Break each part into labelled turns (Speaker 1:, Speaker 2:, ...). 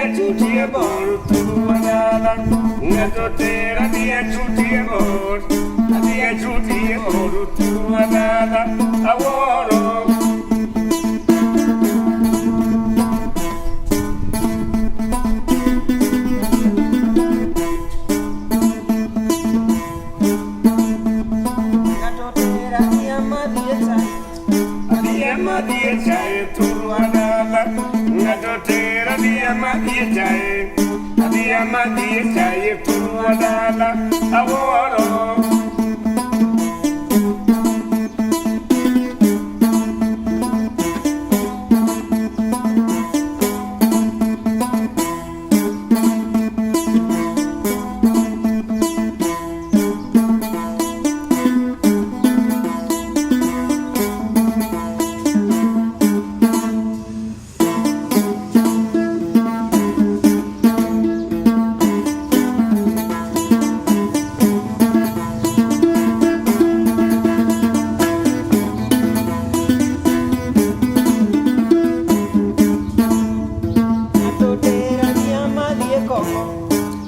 Speaker 1: achutie bor thurwa dala. Ng'ato tera adhi achutie bor. Adhi achutie bor thurwa dala. Awuoro.
Speaker 2: Ng'ato tera adhi amadhie chai.
Speaker 1: Adhi amadhie chai thurwa dala. Ng'ato tera adhi amadhie chai. Adhi amadhie chai thurwa dala. Awuoro.
Speaker 2: Ng'ato tera adhi amadhie kong'o.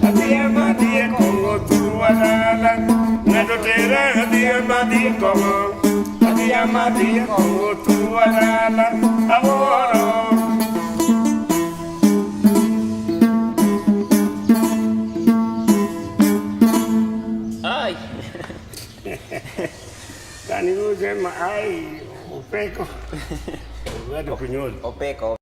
Speaker 1: Adhi amadhie kong'o thurwa dala. Ng'ato tera adhi amadhie kong'o. Adhi amadhie kong'o thurwa dala. Awuoro.
Speaker 2: Ai.
Speaker 1: Kani kusema ai upeko. Bado kunyoli.
Speaker 2: Opeko.